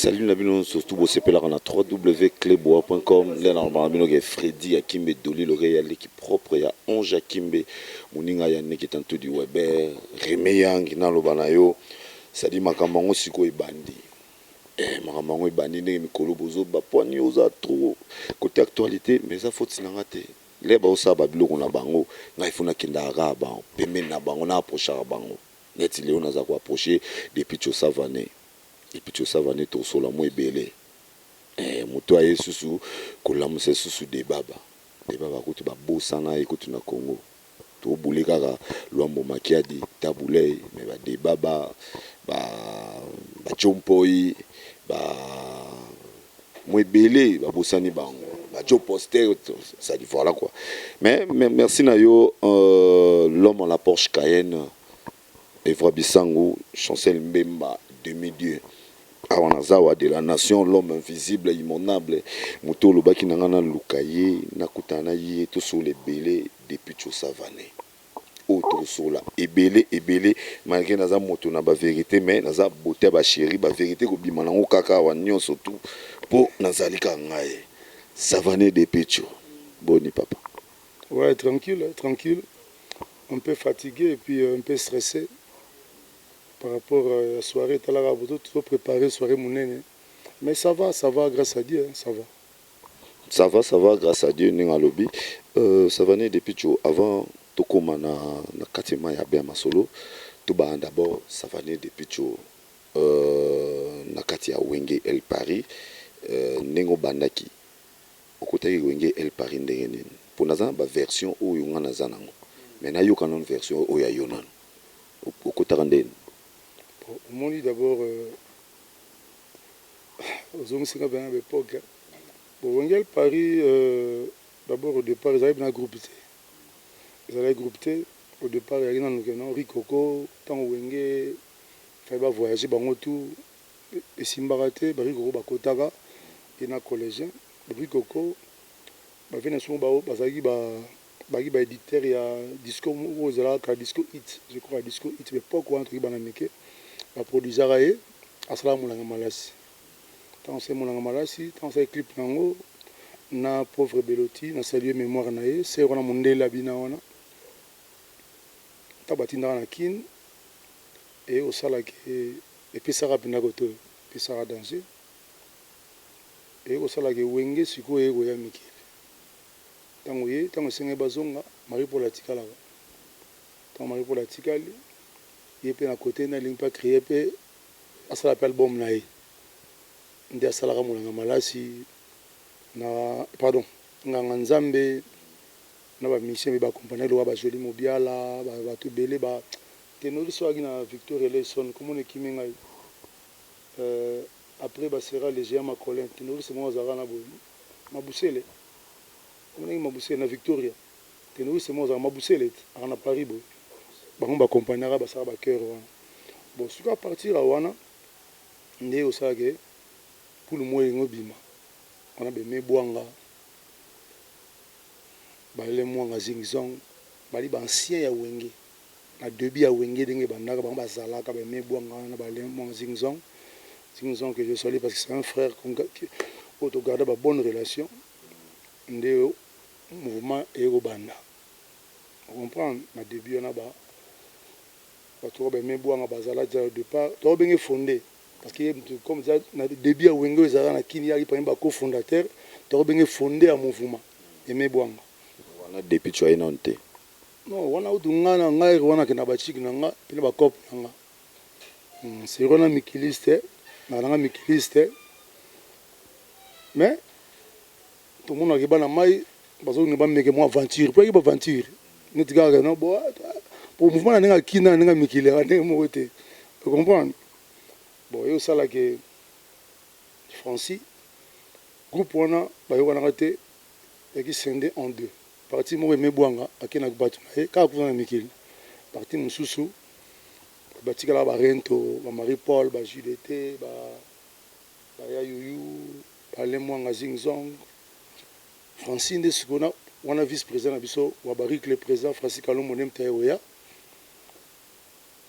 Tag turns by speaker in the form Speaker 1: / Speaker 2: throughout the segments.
Speaker 1: Salut na bino surtout bosepelaka na www.cleboa.com. Nde na bino ke Fredi Akimbe Doli Lore ya leki propre ya Ange Akimbe, moninga ya Neki Tantudi Weber Reme Yang. Naloba na yo, sadi makambo yango sikoyo ebandi. Makambo yango ebandi ndenge mikolo bozoba poani oza trop côté actualité, mais eza faute na nga te. Le baosala babiloko na bango, ngai fo nakendaka kaka bango pembeni na bango, na approchaka bango neti leo naza koapproche depuis Tiosavane. Epuis Tiosavane, tosola mo ebele. Moto aye susu kolamusa susu debaba debaba kutu babosana ye kutu na Congo. Tobule kaka Lwambo Makiadi, Tabulei, mais badebaba, bajompoi, ba mo ebele babosani bango, bajo poster, ça dit, voilà quoi. Mais merci na yo, l'homme à la Porsche Cayenne, Evra Bisango, Chancel Mbemba, demi-dieu awa naza wa de la nation, l'homme invisible, immonable. Moto olobaki na nga naluka ye, nakutana na ye, tosola ebele depuis Tiosavane oyo tokosola ebele ebele. Malgré naza moto na bavérité, mais naza beauté ya bachéri, bavérité kobima nango kaka awa nyonso tu mpo nazali kaka ngai Savane Depetio. Boni papa?
Speaker 2: Ouais, tranquille, tranquille. Un peu fatigué et puis un peu stressé par rapport à la soirée. Tout préparé, soirée monene. Mais ça va, ça va, grâce à Dieu, hein, ça va.
Speaker 1: Ça va, ça va, grâce à Dieu, ndenge alobi. Savane Depetio, avant tokóma na kati ya ya be ya masolo, tobanda d'abord Savane Depetio na kati ya Wenge El Paris. Ndenge obandaki, okotaki Wenge El Paris ndenge nini? Mpo naza na baversion oyo nga naza nango, mais nayoka nano version oyo ya yo nano. Okotaka ndeni?
Speaker 2: Bon, omoni d'abord, ozongisinga mpena na baépoque. Bon, Wenge El Paris, d'abord au départ ezalaki mpena groupe te, ezalaki groupe te. Au départ ezalaki nanu ke non, Rikoko, ntango Wenge fai bavoyage bango tu esimbaka te, barikoko bakotaka ye na collégien Rikoko bave na songo, bazalaki bazalaki baéditeur ya disco oyo ezalaka Disco Hit, je crois, Disco Hit. Époque wana toki bana mike, baproduisaka ye, asalaka Molanga Malasi. Ntango asali Molanga Malasi, ntango asali clip nango na pauvre Beloti, nasali ye mémoire na ye ser wana, mondele abina wana. Ntango batindaka na Kine, eye kosalaka, epesaka mpenza koto oyo epesaka danger, eye kosalaka Wenge. Sikoyo eye koya mikili, ntango ye, ntango esengeli bazonga, Marie Paul atikalaka. Ntango Marie Paul atikali, ye mpe na kote nde alingi mpe acréer mpe asala mpe album na ye, nde asalaka Molanga Malasi na, pardon, Nganga Nzambe na bamusicien mpe baaccompagne loka bajoli Mobiala, bato ebele ba ténoriste oyo ayaki na Victor Eleison, komona ekimi ngai. Après basera le géant Macolin, ténoriste moko azalaka na boye Mabusele, omonaki Mabusele na Victoria, ténoriste moko azalaka Mabusele te, aka na Paris boye. Bango baaccompagnaka, basalaka bachœur wana. Bon, soki à partir ya wana nde osalaka pulu moko elingi obima wana, beme bwanga balele Mwanga Zingzong, bali baancien ya Wenge na début ya Wenge, ndenge ebandaka, bango bazalaka bame bwanga wana, balele Mwanga Zingzong. Zingzong que je salue parce que c'est un frère oyo togarde babonne relation. Nde mouvement eye kobanda, comprendre, na début wana bato oyo bame bwanga bazala déjà au départ, tokobenge fondé, parce que comme na début ya Wenge oyo ezalaka na Kini, yaki parmi bacofondateur, tokobenge fondé ya mouvement, Aimé Bwanga.
Speaker 1: Wana depuis tu aye nano te?
Speaker 2: Non, wana utu nga na ngai wana akenda bachike na nga mpe na bacope na nga seri wana mikiliste na nanga mikiliste, mais tomonaka bana mai bazokende bameke mwa aventure po yaki baventure neti kaka no bo po mouvement na ndenge akina na ndenge mikili yaka ndenge moko te, comprendre. Bon, ye osalaki Francis, groupe wana bayokanaka te, yaki scindé en deux. Parti moko, emebwanga ake na bato na ye kaka kuna na mikili, parti mosusu batikalaka barento, bamarie Paul, bajudt, baya yuyu, bale Mwanga Zingzong. Francis nde sikoyo wana vice président na biso wa Baricle, président Francis Kalombo, nde moto aye koya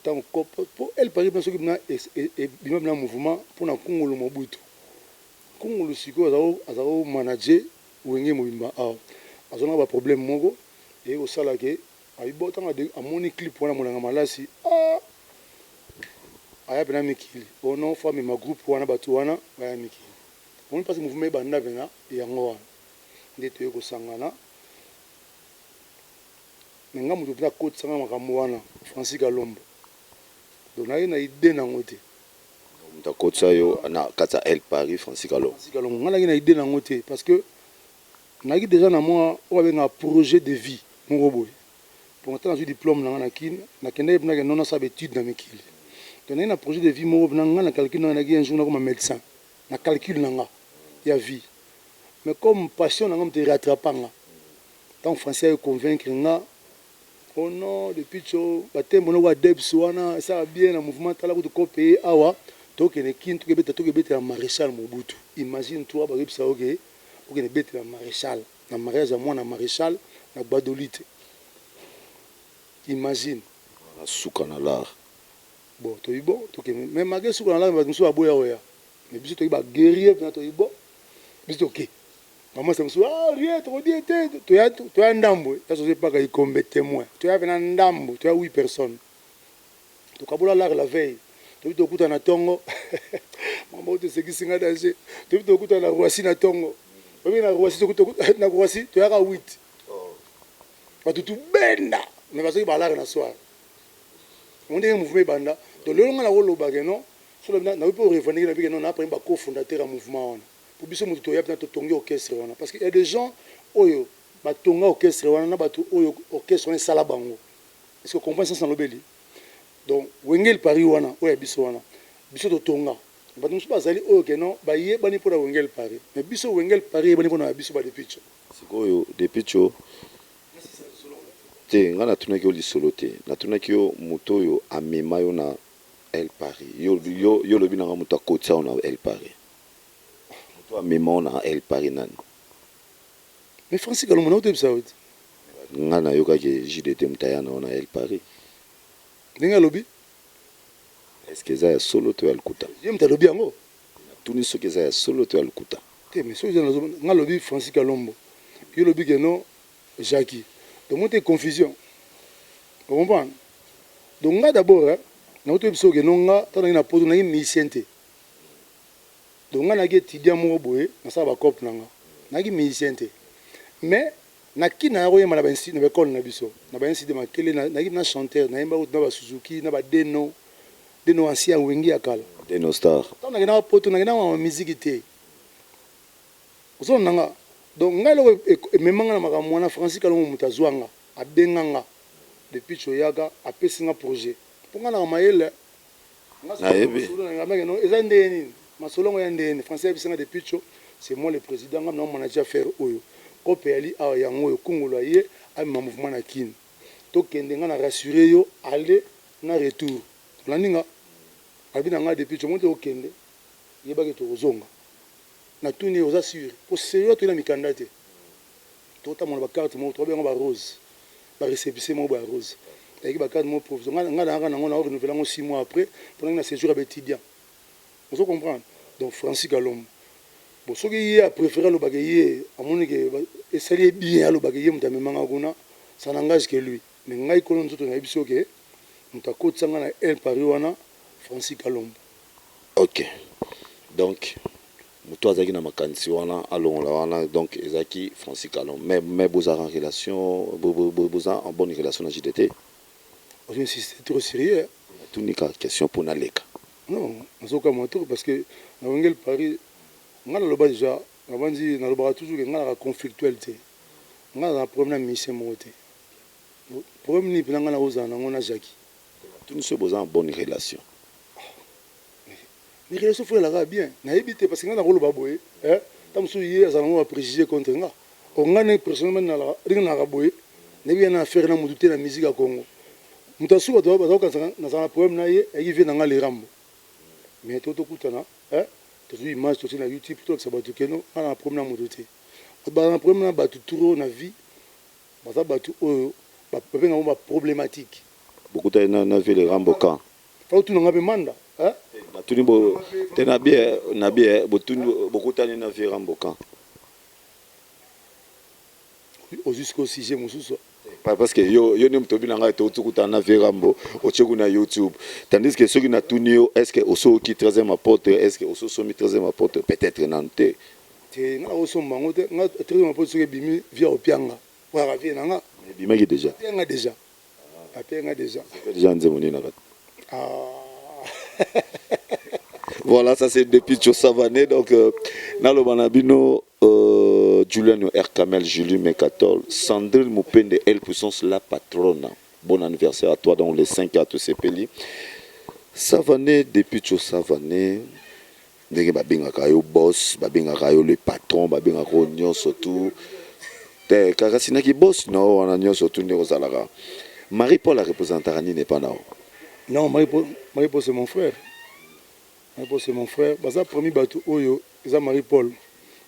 Speaker 2: ntango po El Paris mpena soki bima bina mouvement mpona Kungulu Mobutu. Kungulu sikoyo aza komanager Wenge mobimba awa, azwanga baproblème moko eye kosala ke ayibo. Ntango amoni clip wana, Molanga Malasi, ah, aya mpena mikili ono fo amema groupe wana, bato wana baya mikili. Omoni mpasi, mouvement ebanda mpena yango wana nde toye kosangana. Me nga moto mpena akotisanga makambo wana, Francis Kalombo. Donc naye na idée nango te.
Speaker 1: Moto akotisa yo na kati ya El Paris, Francis Kalombo?
Speaker 2: Francis Kalombo. Nga nayaki na idée nango te, parce que nayaki déjà na mwa oyo babengaka projet de vie moko boye. Po ntango nazwi diplôme na nga na Kine, nakendaki mpena kende nasala baétude na mikili. Donc nayaki na projet de vie moko mpena nga na calcul na nga, nayaki un jour nakoma médecin na calcul na nga ya vie. Mais comme passion na nga moto erattrapa nga, ntango Francis aye convaincre nga: "Oh non, depuis tso batembo noko adebs wana esala bien na mouvement, tala kutu kope ye awa, tokende Kini, tokebeta, tokebetela maréchal Mobutu." Imagine toi, bayebisa oke okende betela maréchal na mariage ya mwana maréchal na Gbadolite, imagine.
Speaker 1: Na suka na lar.
Speaker 2: Bon, toyi bon, tokende, mais malgré suka na lar, bato mosusu baboya oya, mais biso toyi baguerrier mpena. Toyi bon, biso toke. Bamasa mosusu: "Ah, rien, tokodie te." Toya, toya ndambo ya soso epaka ikombe témoin. Toya mpena ndambo, toya 8 personnes. Tokabola lar la veille, tobi tokuta na ntongo. Mama oyo tosekisi nga danger. Tobi tokuta na Roissy na ntongo, obi na Roissy, na Roissy toyaka 8, bato tubenda, mais bazoki balare na soir. Ngo ndenge mouvement ebanda. Donc lelo nga nakoloba ke non, so nakoki mpe orevendiquer na bike non, naponi bacofondateur ya mouvement wana, po biso moto toya mpena totongi orchestre wana, parce que y a des gens oyo batonga orchestre wana na bato oyo orchestre wana esala bango. Est ce que comprend sens nalobeli? Donc Wenge El Paris wana oyo ya biso wana, biso totonga. Bato mosusu bazali oyo ke non, bayebani mpona Wenge El Paris, mais biso Wenge El Paris eyebani mpona biso badepicho.
Speaker 1: Sikoyo Depicho te, ngai natunaki yo lisolo te, natunaki yo moto oyo amema yo na El Paris. Yo, yo, yo olobi nanga moto akotia yo na El Paris. Moto amema yo na El Paris nani?
Speaker 2: Mais Francis Kalombo, naotebisa yo te.
Speaker 1: Ngai nayokaki JDT moto aya na yo na El Paris.
Speaker 2: Ndenge alobi.
Speaker 1: Est ce que eza ya solo to ya lokuta?
Speaker 2: Ye moto alobi yango.
Speaker 1: Natuni soki eza ya solo to ya lokuta.
Speaker 2: Te, mais soki nga alobi Francis Kalombo, yo olobi ke non, Jackie. Donc mo te confusion, ocomprendre? Donc nga d'abord nakotoyebi biso ke non, nga ntango nangi na Poto, nangi musicien te. Donc nga nayaki étudiant moko boye, nasala bacope na nga, nayaki musicien te. Mais naki naya koyemba na baekole na biso, na bainstitut de Makele. Nayaki na chanteur, nayemba kutu na basuzuki, na badeno deno ancien ya Wenge ya kala.
Speaker 1: Deno Star.
Speaker 2: Ntango nakendaka Poto, nakendaka mama miziki te, ozona na nga. Donc ngai eloko ememanga na makambo wana, Francis Kalongo moto azwanga, abenga nga: "Depuis toyaka." Apesi nga projet, mpo nga naka mayele.
Speaker 1: Nayebi.
Speaker 2: Eza ndenge nini masolo yango ya ndenge nini? Francis ayebisi nga: "Depuis tso, c'est moi le président, nga na manager affaire oyo kope yali awa, yango oyo kungolo ye amema mouvement na Kini, tokende. Nga na rassure yo aller na retour." Olandi nga? Alobi na nga: "Depuis tso, mo te okende, yebaki tokozonga." Natuni: "Oza sûr?" Po sérieux, toyi na mikanda te, totamona bacarte moko, tobabenga barose, barécépissé moko boya rose, ayaki bacarte moko provisoire. Nga nayaka nango na renouveler yango 6 mois après, mpo nangi na séjour ya baétudiant. Ozo comprendre? Donc Francis Kalombo, bon, soki ye apréféré alobaka, ye amoni ke esali ye bien, alobaka ye moto amemanga kuna, ça n'engage que lui. Mais ngai kolo nzoto nayebi soki moto akotisanga na El Paris wana, Francis Kalombo.
Speaker 1: Ok, donc moto azalaki na makanisi wana, alongola wana, donc ezalaki Francis Kalombo. Mais bozalaka en relation, boza en bonne relation na JDT?
Speaker 2: Ozo insiste trop sérieux.
Speaker 1: Natunika question mpo naleka.
Speaker 2: Non, nazokamwa trop, parce que na Wenge El Paris, nga naloba déjà, nabandi nalobaka toujours ke nga naka conflictuel te. Nga naza na problème na musicien moko te. Problème nini mpena nga nakozala nango na Jacki?
Speaker 1: Tuni soki boza en bonne relation.
Speaker 2: Mais relation fo elaka bien, nayebi te, parce que nga nakoloba boye, ta mosusu ye azala nango bapréjugé contre nga. O nga ndenge personnellement ndenge nalaka boye, nayebi ya na affaire na motu te na musique ya Congo. Moto asuki, bato bazokanisa nazala na problème na ye, ayaki vie na nga Lerambo. Mais to tokutana, tozwi image, totie na YouTube, tolakisa bato keno nga na problème na moto te. Bato baza na problème na bato trop na vie, baza bato oyo babengango baproblématique.
Speaker 1: Bokutani na vie Lerambo quand?
Speaker 2: Fa otuna nga mpe manda.
Speaker 1: Natuni bo te na bien na bien, botuni bokutani na vieux Rambo quand?
Speaker 2: Ozwi sikoyo sujet mosusu.
Speaker 1: Parce que yo nde moto obi na ngai touti kutana na vieux Rambo, otie kuna YouTube, tandis que soki natuni yo: est ce que osoki 13e apôtre, est ce que ososomi 13e apôtre? Peut-être nanu te.
Speaker 2: Te, nga nakosomba yango te. Nga 13e apôtre, soki ebimi, vieux opianga oyaka vieux na nga.
Speaker 1: Ebimaki déjà?
Speaker 2: Apianga déjà, apianga déjà.
Speaker 1: Déjà nzembo nini na kati?
Speaker 2: Ah.
Speaker 1: Voilà, ça c'est depuis Savané. Donc, naloba na bino, Juliano R. Kamel, Julie Mekatol, Sandrine Mupende, Elle Puissance, la patronne. Bon anniversaire à toi dans les 5 à Tosepeli. Savané, depuis Savané, ndenge babengaka yo boss, babengaka yo le patron, babengaka yo nyonso tu te, kaka sinaki boss na yo wana nyonso tu, ndenge ozalaka. Marie Paul areprésentaka nini epa na yo?
Speaker 2: Non, Marie-Paul, Marie-Paul, c'est mon frère. Marie-Paul, c'est mon frère. Baza premier bato oyo eza Marie-Paul.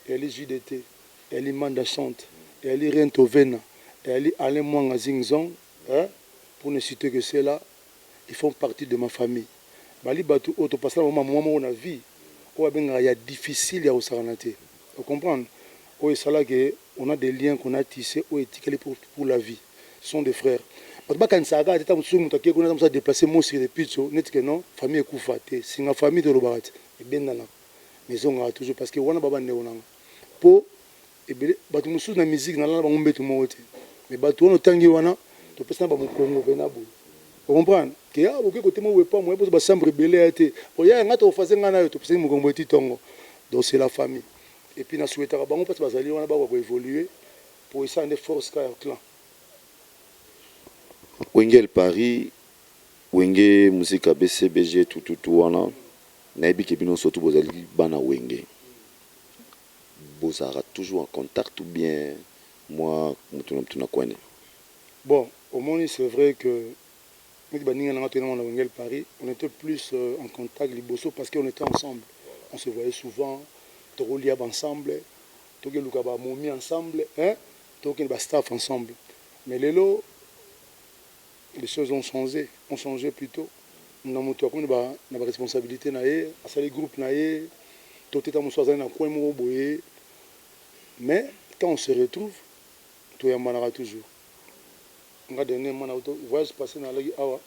Speaker 2: Eyali JDT, eyali Manda Chante, eyali Rento Vena, eyali Alain Mwanga Zing Zong, hein? Pour ne citer que ceux-là, ils font partie de ma famille. Bali bato oyo topasala bango mama moko na vie oyo babengaka ya difficile, ya kosakana te. Ocomprendre? Oyo esalaki, on a des liens qu'on a tissé oyo etikali pour la vie. Ce sont des frères. Bato bakanisaka kaka te, ta mosusu moto akei kuna, ta mosusu adéplace mosiki de pitso neti ke non, famille ekufa te. Singa famille tolobaka te, ebendanaka mais ezongaka toujours, parce que wana babandeko nanga. Mpo ebele bato mosusu na musique nalala bango mbeto moko te, mais bato wana otangi wana, topesana bamokongo mpena boye. Ocomprendre ke ah, boke kotema wepa moye poso bachambre ebele ya te, oya nga tokofase ngai na yo, topesani mokongo eti ntongo. Donc c'est la famille. Et puis nasouhaitaka bango mpasi bazali wana, bakoka koévolue po esala nde force ka ya clan.
Speaker 1: Wenge Paris, Wenge Musica BCBG, tututu wana, nayebi ke bino surtout bozali bana Wenge, bozalaka toujours en contact ou bien moi mutu na mutu na kwene?
Speaker 2: Bon, omoni, c'est vrai que neti baninga nanga toyena na Wenge Paris, on était plus en contact liboso parce qu'on était ensemble, on se voyait souvent, tokolia ensemble, tokeluka bamomi ensemble, hein? Tokende bastaff ensemble. Mais lelo les choses ont changé, ont changé plutôt. Na moto akomi na baresponsabilité na ye, asali groupe na ye, to te, ta mosusu azali na coin moko boye. Mais quand on se retrouve, toyambanaka toujours. Nga dernièrement na voyage passé, nalaki awa,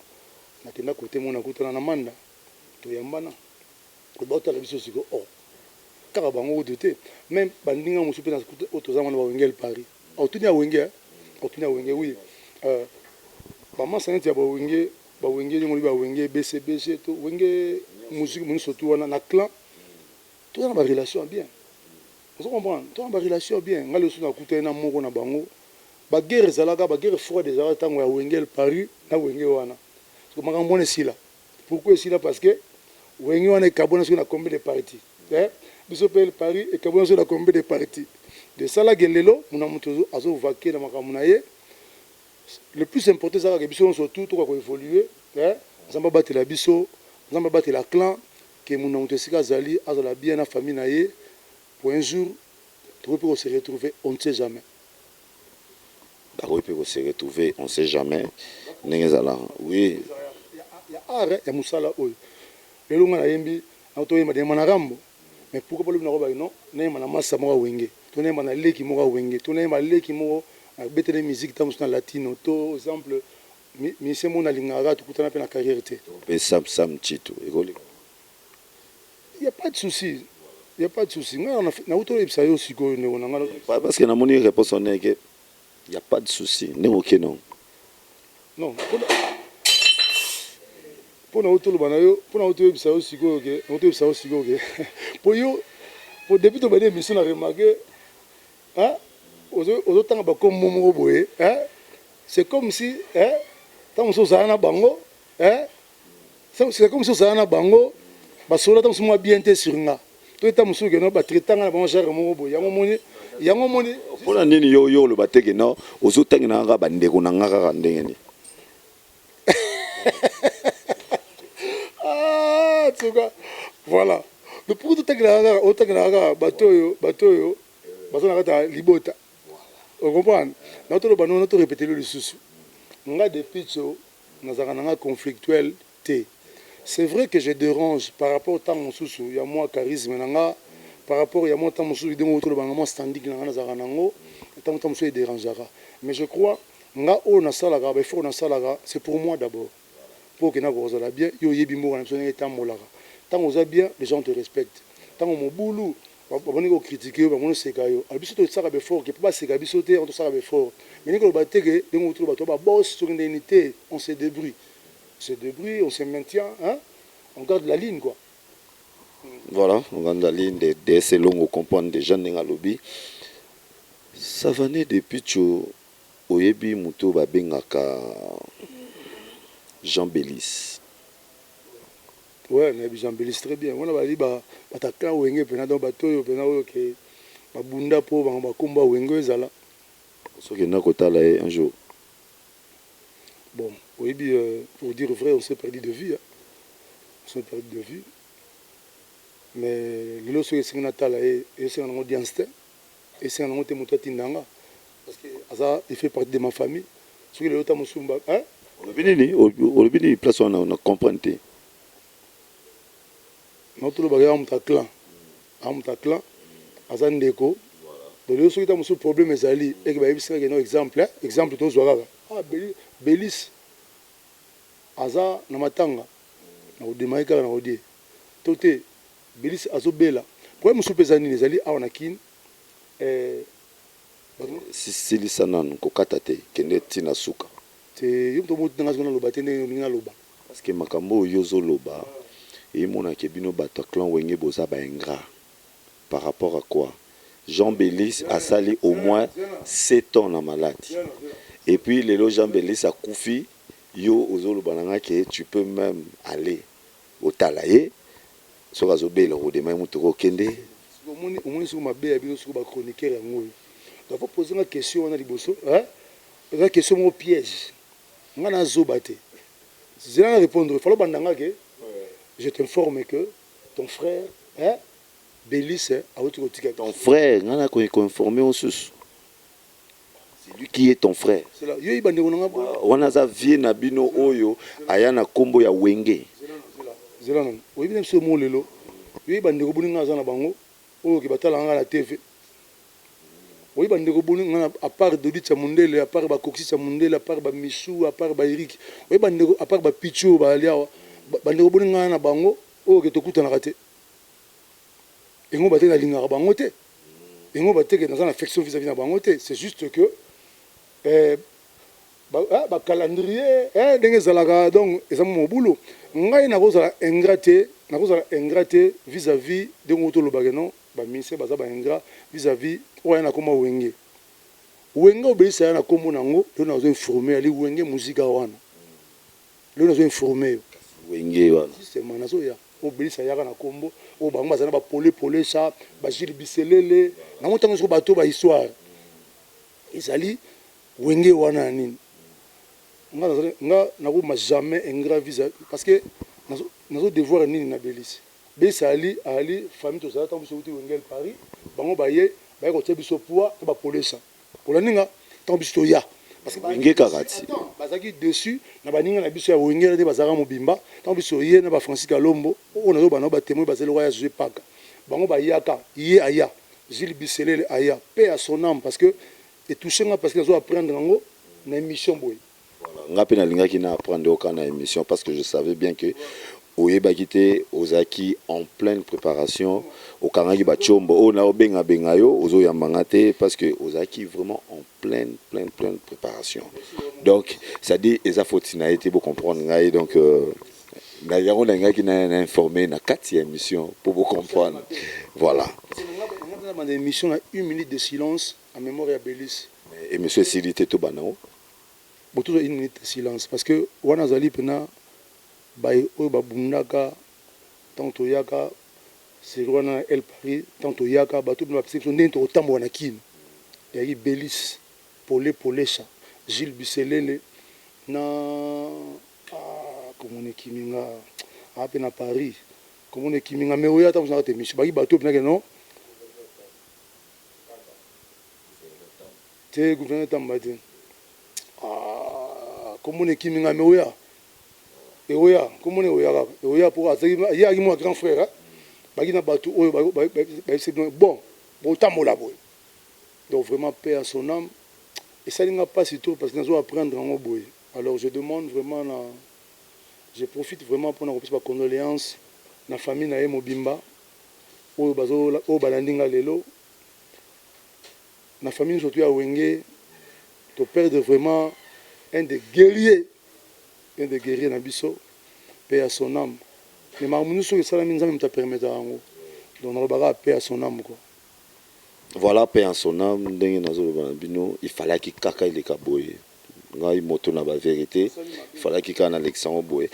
Speaker 2: nakenda kote mo nakutana na Manda, toyambana, baotala biso siko oh kaka bango kutu te. Même bandinga mosusu mpe oyo toza wana, bawengel Paris, otuni ya Wenge, otuni ya Wenge, oui, bamasa neti ya bawenge, bawenge ndenge olobi, bawenge BCBG to Wenge musique nyonso tu wana na clan, toza na barelation ya bien. Ozo comprendre? Toza na barelation ya bien. Ngai lisusu nakutani na moko na bango. Baguerre ezalaka, baguerre froide ezalaka ntango ya Wenge Paris na Wenge wana. Makambo wana esila. Pourquoi esila? Parce que Wenge wana ekabwana soki na combien de parti, biso mpe Paris ekabwana soki na combien de parti. De esalaki lelo mona moto azovake na makambo na ye. Le plus important ezalaka biso nyonso tu toka koévolue. Nzambe abatela biso, Nzambe abatela clan, ke mona moto esika azali azala bien na famille na ye. Pour un jour tokoki mpe kose retrouver, on ne sait jamais.
Speaker 1: Bakoki mpe kose retrouver, on sait jamais ndenge ezalaka, oui.
Speaker 2: Ya art ya mosala oyo lelo ngai nayembi, toyemba nayemba na Rambo, mais pourquoi pas lobi nakobaki non, nayemba na masa moko ya Wenge, to nayemba na leki moko ya Wenge, to nayemba leki moko abetele musique ntango mosusu na latino, to exemple musicien moko nalingaka kaka, tokutana mpe na carrière te.
Speaker 1: Mpe Sam Sam Chitu ekoleka.
Speaker 2: Y a pas de souci, y a pas de souci. Ngai nauti oyebisa yo sikoyo, ndeko na ngai.
Speaker 1: Parce que namoni réponse wana eke y a pas de souci, ndenge oke non.
Speaker 2: Non, mpo na otoloba na yo, mpo na otoyebisa yo sikoyo ke otoyebisa yo sikoyo ke mpo yo, po depuis tobandi émission, na remarque ozotanga bakombo moko boye, c'est comme si ntango mosusu ozala na bango, c'est comme si ozala na bango, basolola ntango mosusu mwa bien te sur nga, to eta mosusu keno batraitanga na bango genre moko boye. Yango moni, yango moni.
Speaker 1: Mpona nini yo oloba te ke non, ozotangela kaka bandeko na nga kaka ndenge nini?
Speaker 2: Ah, tuka voilà. Mais pourquoi totangelaka kaka, otangelaka kaka bato oyo baza na kati ya libota? Ocomprendre? Na toloba no, natorépéter lisusu, nga depuis tso nazalaka na nga conflictuel te. C'est vrai que je dérange par rapport ntango mosusu ya mwa charisme na nga, par rapport ya mwa ntango mosusu ndenge otoloba nga, mwa standing na nga nazalaka nango, ntango mosusu edérangeaka. Mais je crois nga oyo nasalaka, baeffort nasalaka, c'est pour moi d'abord, mpo okenda kozala bien. Yo oyebi mboka na biso ndenge etambolaka. Ntango oza bien, les gens te respectent. Ntango mobulu, bamoni kocritiquer yo, bamoni oseka yo. Alors biso tosaka baeffort ke mpo baseka biso te. Tosaka baeffort, mais ndenge oloba te ke ndenge otoloba bato babos soki ndeni te. On se débrouille, on se débrouille, on se maintient, hein? On garde la ligne, quoi.
Speaker 1: Voilà, on garde la ligne de DS Elongo. Comprendre déjà ndenge alobi Savane depuis tio. Oyebi moto babengaka Jean Bélis?
Speaker 2: Ouais, nayebi Jean Bélis très bien. Wana bali bataka Wenge mpena. Donc bato oyo mpena oyo ke babunda mpo bango bakomba Wenge oyo ezala.
Speaker 1: Soki enda kotala ye un jour?
Speaker 2: Bon, oyebi, pour dire vrai, on s'est perdu de vue, hein. On s'est perdu de vue, mais lelo soki esengi natala ye, esenga nango audience te, esenga nango te moto atindanga, parce que aza, il fait partie de ma famille. Soki lelo ta mosusu, hein?
Speaker 1: Olobi nini? Olobi nini? Place wana na comprendre te.
Speaker 2: Naotolobaka ya moto ya clan, aza moto ya clan, aza ndeko. Donc lelo soki ta mosusu problème ezali eke bayebisaka no, exemple, exemple tozwa kaka, ah, Belis aza na matanga, na kodemaki kaka na kodie to te. Belis azobela. Problème mosusu mpe eza nini? Ezali awa na Kine, eh.
Speaker 1: Silisa nanu, kokata te, kende ntina suka.
Speaker 2: Te, yo moto motinanga soki naloba te ndenge olingi naloba.
Speaker 1: Parce que makambo oyo ozoloba, emonaka bino bato ya clan Wenge boza baingrat. Par rapport à quoi? Jean Bélis asali au moins 7 ans na maladi, et puis lelo Jean Bélis akufi, yo ozoloba na nga ke tu peux même aller otala ye. Soki azobela, okodema ye motuka, okende.
Speaker 2: Omoni soki mabe ya bino soki bachroniqueur yango oyo. Donc faut poser nga question wana liboso. Eza question moko piège. Nga nazoba te, zela na répondre. Falo bandanga ke je t'informe que ton frère, hein, Bélis awuti kotika.
Speaker 1: Ton frère, nga na koinforme osusu, c'est lui qui est ton frère.
Speaker 2: Yo yeba ndeko nanga.
Speaker 1: Wana aza vie na bino oyo aya na nkombo ya Wenge.
Speaker 2: Zela nano. Oyebi na biso mo lelo, yoyeba ndeko boni nga aza na bango oyo ke batalaka nga na TV. Oyeba ndeko boni nga, à part Dodit ya mondele, à part bacoxis ya mondele, à part bamisu, à part baerik. Oyeba ndeko, à part bapichu oyo bazali awa, bandeko boni nga na bango oyo ke tokutanaka te. Yango bate nalingaka bango te, yango bateke naza na affection vis-à-vis na bango te. C'est juste que bacalendrier ndenge ezalaka. Donc eza mo mobulu. Ngai nakozala ingrat te, nakozala ingrat te vis-à-vis ndenge tolobaka non, baministère baza baingrat vis-à-vis oyo aya na kombo Wenge. Wenge obelisa ya na kombo nango. Lelo nazo informe, ali Wenge Muzika wana. Lelo nazo informe yo.
Speaker 1: Wenge wana.
Speaker 2: Justement, nazoya. Obelisa yaka na kombo oyo bango baza na bapole polesa, bagile biselele nango. Ntango soko bato bahistoire ezali Wenge wana ya nini, nga nakoma jamais ingrat vis, parce que nazo devoir nini na Belisi. Belisi ali ali famille. Tozala ntango biso euti Wengel Paris, bango baye kotia biso poids na bapolesa. Olandi nga? Ntango biso toya
Speaker 1: Wenge kaka ti.
Speaker 2: Bazalaki dessus na baninga na biso ya Wenge nde bazalaka mobimba. Ntango biso ye na bafrancis Kalombo oyo nazoba nao batémoin, bazali lokola ya zwe paka. Bango bayaka, ye aya, Gilles Biselele aya, paix à son âme, parce que etouche nga, parce que nazo apprendre yango na émission boye.
Speaker 1: Nga mpe nalingaki na apprendre oka na émission, parce que je savais bien que oyebaki te. Ozalaki en pleine préparation, okangaki batiombo oyo na obengabenga yo, ozoyambanga te, parce que ozalaki vraiment en pleine, pleine, pleine préparation. Donc c'est-à-dire eza faute na ye te, bocomprendre ngai. Donc na yango nalingaki na informer na kati ya émission mpo bocomprendre, voilà.
Speaker 2: Nga émission na une minute de silence en mémoire ya Belis.
Speaker 1: Émission esili te, tobanda ngo.
Speaker 2: Botozwa une minute de silence, parce que wana azali mpena baye oyo babundaka ntango toyaka série wana na El Paris. Ntango toyaka, bato bino bapesa biso ndenge tokotambola na Kini. Eyaki Belis, Pole Polesha, Gilles Biselele na komona ekimi nga aa mpe na Paris, komona ekimi nga. Mais oyo ata mosu nakata émission, baki bato oyo mpena non te, gouverneur Tamba te, komona ekimi nga. Mais oya Ekoya komona, ekoya kaka, ekoya mpo ye aki mwa grand frère baki na bato oyo bayebisi bino bon, botambola boye. Donc vraiment, paix à son âme. Esali nga mpasi trop parce que nazo apprendre yango boye. Alors je demande vraiment na, je profite vraiment mpona kopesa bacondoléance na famille na ye mobimba oyo bazo, oyo balandi nga lelo, na famille surtout ya Wenge. Toperdre vraiment un des guerriers, un des guerriers na biso, paix à son âme. Mais makambo nyonso oyo esalami, Nzambe moto apermettre yango. Donc nalobaka paix à son âme, quoi.
Speaker 1: Voilà, paix à son âme. Ndenge nazoloba na bino, ifalaki kaka eleka boye. Ngai moto na bavérité, ifalaki kaka nalekisa yango boye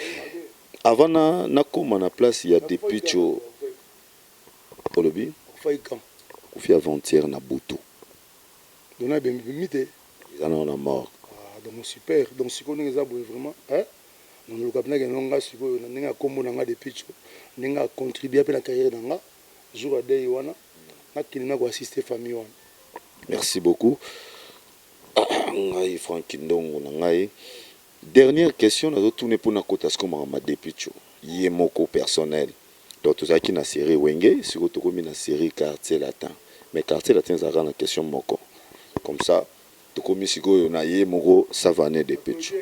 Speaker 1: avant na nakóma na place ya Depitcho. Olobi?
Speaker 2: Akufaki quand?
Speaker 1: Akufi avant-hier na butu.
Speaker 2: Dona ebembimi te?
Speaker 1: Eza nano na morgue.
Speaker 2: Ah, donc super. Donc sikoyo ndenge eza boye vraiment, noluka mpenza kende nga sikoyo na ndenge ya kombo na nga Depitcho, ndenge acontribue mpe na carrière na nga. Jour ya deuil wana, nakende na koassiste famille wana.
Speaker 1: Merci beaucoup. Ngai Frank Ndongo na ngai, dernière question nazotuna mpona kota sikoyo makambo ya Depitcho ye moko personnel. Donc tozalaki na série Wenge, sikoyo tokomi na série Quartier Latin. Mais Quartier Latin ezalaka na question moko comme ça. Tokomi sikoyo na ye moko Savane Depitcho.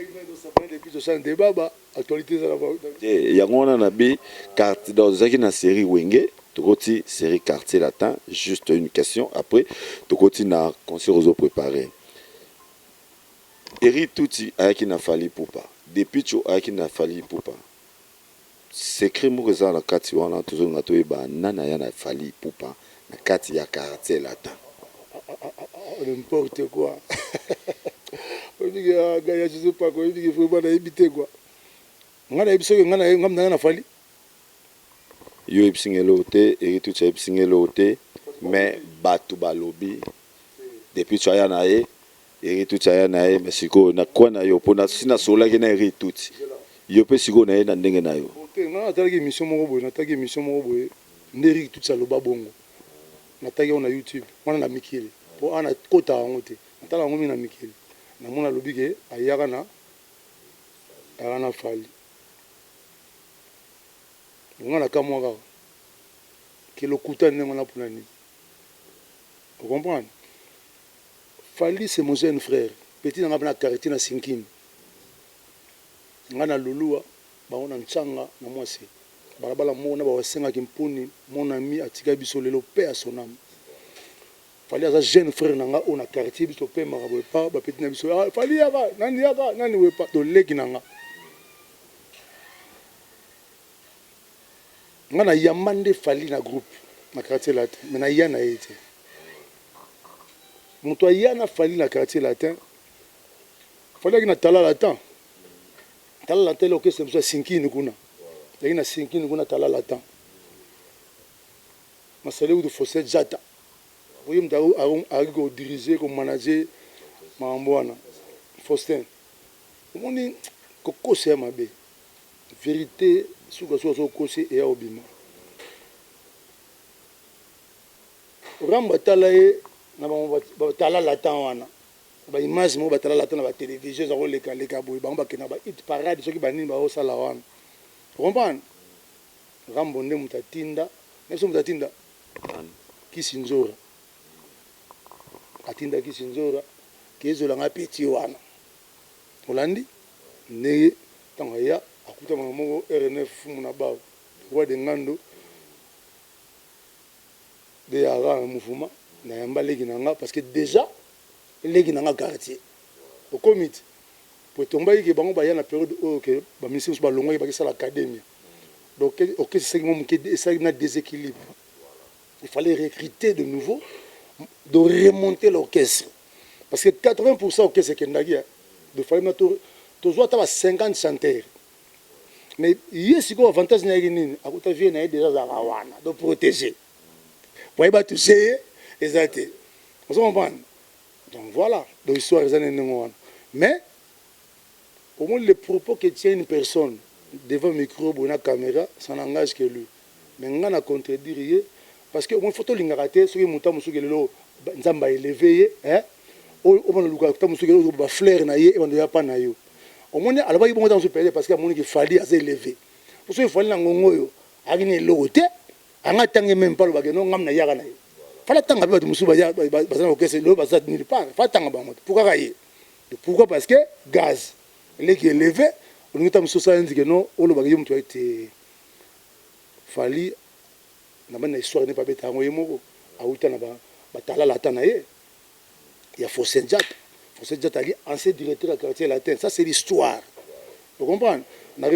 Speaker 1: Te, yango wana na bi donc tozalaki na série Wenge, tokoti série Quartier Latin. Juste une question, après tokoti na concert ozo préparé. Eri Tuti ayaki na Fally Ipupa, Depitcho ayaki na Fally Ipupa. Secret moko eza na kati wana, tozolinga toyeba nani aya na Fally Ipupa na kati ya Quartier Latin.
Speaker 2: N'importe quoi! Oyebiki ngai ya José Pako, oyebiki vraiment nayebi te, quoi. Ngai nayebi soki ngai ngai na Fally.
Speaker 1: Yo oyebisi ngai eloko te, Eri Tuti ayebisi ngai eloko te, mais bato balobi Depitcho aya na ye, Eri Tuti aya na ye. Mais sikoyo na kwa na yo, mpona si nasololaki na Eri Tuti, yo mpe sikoyo na ye na ndenge na yo.
Speaker 2: Te, ngai natalaki émission moko boye, natalaki émission moko boye nde Erik Tuti aloba bongo. Natalaki yango na YouTube wana na mikili, mpo awa nakotaka yango te, natala yango mingi na mikili. Namoni alobi ke ayaka na, ayaka na Fally. Ngai nakamwa kaka ke lokuta ndenge wana mpona nini? Ocomprendre, Fally, c'est mon jeune frère, petit na ngai mpe na quartier na Sinkini. Ngai na Luluwa, bango na Ntsanga na Mwase, balabala moko na bawasengaki mponi. Mon ami atikaki biso lelo, paix à son âme. Fally aza jeune frère na nga oyo na quartier biso topemaka boye pa bapeti na biso. Ah, Fally yaka nani, yaka nani boye pa toleki na nga. Nga na yamba nde Fally na groupe na Quartier Latin, mais naya na ye te. Moto aya na Fally na Quartier Latin, Fally aki na Tala Latin. Tala Latin ele orchestre biso ya Sinkini kuna, yaki na Sinkini kuna, Tala Latin masali kutu Faustin Jata oye moto ayaki kodirige, komanage makambo wana. Faustin, omoni kokosa ya mabe, vérité sukasuka so okosi eya kobima. Rambo atala ye na bango batala Latin wana, baimage moko batala Latin na batelevizio eza kolekaleka boye. Bango bakenda ba hit parade, soki banini baosala wana, comprendre. Rambo nde moto atinda na biso, moto atinda Kisi Nzora, atinda Kisi Nzora ke ezolanga petit wana. Olandi ndenge ntango aya akutamaka moko R9 fumu na bao roi de ngando de yaka na mouvement na yamba leki na nga, parce que déjà leki na nga quartier okomi ti po etombaki ke bango baya na période oyo ke baministre mosusu balongwaki, bakisala académie. Donc orchestre esalaki mwa moke, esalaki na déséquilibre. Il fallait recruter de nouveau, de remonter l'orchestre, parce que 80 orchestre ekendaki. Donc fallait na tozwa ata ba 50 chanteurs. Mais ye sikoyo avantage na yaki nini? Akuta vie na ye déjà azalaka wana, donc protéger po ayeba touche ye eza te. Ozo comprendre? Donc voilà, donc histoire eza na ndenge wana. Mais au moins le propos que tient une personne devant micro boye na caméra, ça n'engage que lui. Mais nga na contredire ye parce que au moins faut tolingaka te soki moto mosuki lelo Nzambe aélevé ye, oyo obana luka ta mosuki oyo bafleur na ye ebando ya pa na yo. Omoni, alobaki bongo ntango mosusu peut-être parce que amoniki Fally aza élevé. Poso Fally na ngongo oyo ayaki na eloko te, anga atange même mpe alobaki no ngam nayaka na ye. Fally atanga mpe bato mosusu baza na orchestre lelo, baza nulle part. Fally atanga bango te pour kaka ye. Pourquoi? Parce que gaz eleki élevé, olingi ta mosusu osala ndike no olobaki ye moto ete Fally na bani na histoire ne mpe abeta yango ye moko awuta na batalala ata na ye ya Faustin Diata. Faustin Diata ali ancien directeur ya Quartier Latin. Ça, c'est l'histoire, vous comprenez? Na,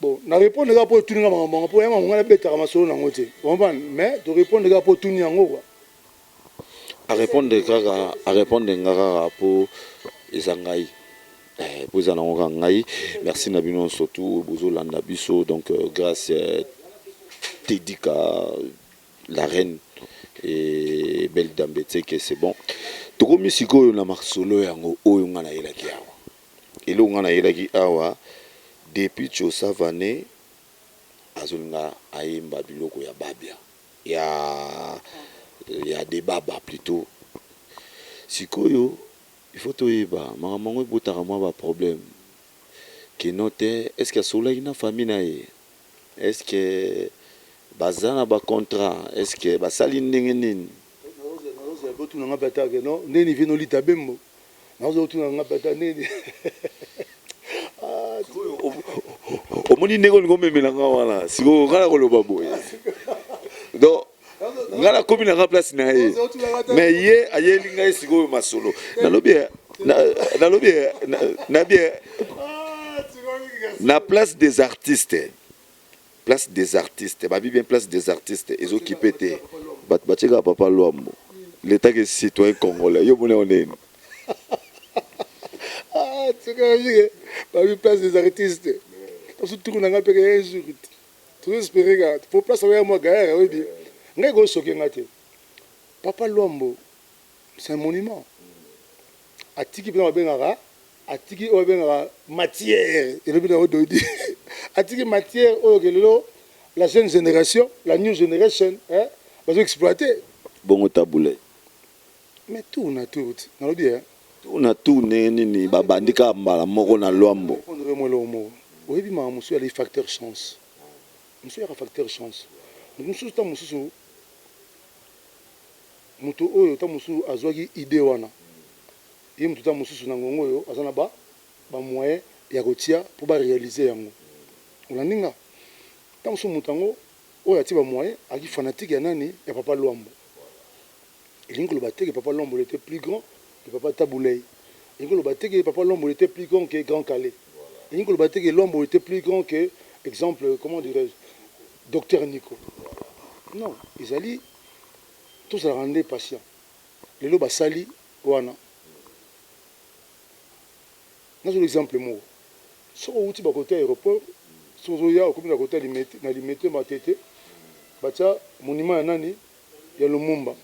Speaker 2: bon, na répondre kaka mpo otuni nga makambo yango, mpo ya makambo nga nabetaka masolo nango te, comprendre? Mais to répondre kaka mpo otuni yango quoi.
Speaker 1: Arépondre kaka, arépondre nga kaka mpo eza ngai, mpo eza nango kaka ngai. Merci na bino surtout bozolanda biso. Donc grâce Tedika la reine et belle dambeteke, c'est bon. Tokomi sikoyo na masolo yango oyo nga nayelaki awa. Eloko nga nayelaki awa, depuis Tio Savane azolinga ayemba biloko ya Babia, ya Debaba plutôt. Sikoyo il faut toyeba makambo yango ebotaka mwa baproblème keno te. Est ce que asololaki na famille na ye? Est ce que baza na bacontrat? Est ce que basali ndenge nini?
Speaker 2: Nazozela mpe otuna nga mpe ata ke no ndeni vie nolita bembo, nazozela otuna nga mpe ata ndeni.
Speaker 1: Omoni ndenge olingi omemelanga wana. Sikoyo nga na koloba boye, donc nga nakomi nanga place na ye, mais ye ayeli ngai sikoyo masolo. Nalobi, nalobi nabi na place des artistes, place des artistes, babi bien, place des artistes ezokipe te. Bato batiekaka papa Lwambo l'état ke citoyen congolais. Yo moni yango ndeni?
Speaker 2: Tikaka babi place des artistes, tosu tuku na nga mpe un jour tozoespérer kaka po place oya mwa gaillard. Oyebi ngai kosoke nga te. Papa Lwambo, c'est un monument. Atiki mpena babengaka, atiki oyo babengaka matière, elobi na ododi, atiki matière oyo ke lelo la jeune génération, la new generation bazo exploiter.
Speaker 1: Bongo Tabule?
Speaker 2: Mais tour na tour ti nalobi.
Speaker 1: Tour na tour ndenge nini babandi kaka mbala moko na Lwambo?
Speaker 2: Répondre mo eloko moko. Oyebi makambo mosusu yali facteur chance, mosusu yaka facteur chance. Moto mosusu, ntango mosusu moto oyo, ntango mosusu azwaki idée wana, ye moto, ntango mosusu na ngongo oyo aza na ba bamoyen ya kotia mpo baréaliser yango. Olandi nga? Ntango mosusu moto yango oyo atie bamoyen aki fanatique ya nani, ya papa Lwambo. Elingi koloba te ke papa Lwambo était plus grand que papa Tabulei. Elingi koloba te ke papa Lwambo était plus grand que Grand Calais. Elingi koloba te ke Lwambo était plus grand que, exemple, comment dirais-je, docteur Nico. Non, ezali tozalaka nde patient. Lelo basali wana, nazwa exemple moko: soki owuti bakote aéroport, soki ozoya, okomi na kote na Limete, Matete, batia monument ya nani, ya Lumumba.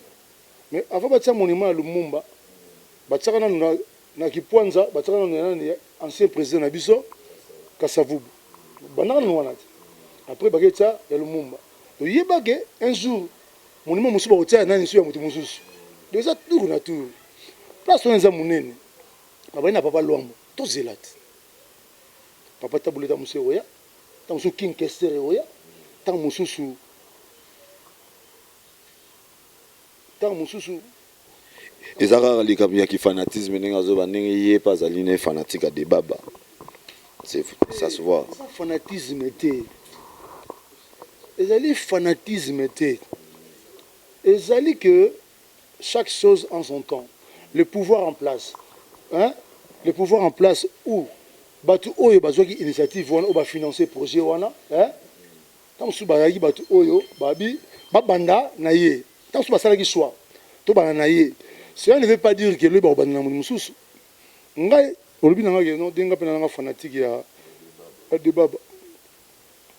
Speaker 2: Mais avant batia monument ya Lumumba, batiaka nanu na Kipwanza, batiaka nanu ya nani, ya ancien président na biso Kasavubu. Bandaka nanu wana te, après baketia ya Lumumba. Toyebake un jour monument mosusu bakotia ya nani, so ya moto mosusu. Donc eza tour na tour. Place wana eza monene, babali na papa Lwambo, tozela te. Papa Tabuleta mosusu ekoya, ntango mosusu King Kester ekoya, ntango mosusu.
Speaker 1: Eza kaka likambo ya kifanatisme ndenge azoba, ndenge ye mpe azali ne fanatique ya Debaba, ça se voit.
Speaker 2: Eza fanatisme te, ezali fanatisme te. Ezali que chaque chose en son temps. Le pouvoir en place, hein? Le pouvoir en place où bato oyo bazwaki initiative wana, oyo bafinance projet wana, hein? Ntango mosusu bazalaki bato oyo babi babanda na ye, ntango mosusu basalaki choix tobanda na ye. Cela ne veut pas dire que loyi bakobanda na moto mosusu. Ngai olobi na ngai ke non, ndenge mpe na nanga fanatique ya Debaba,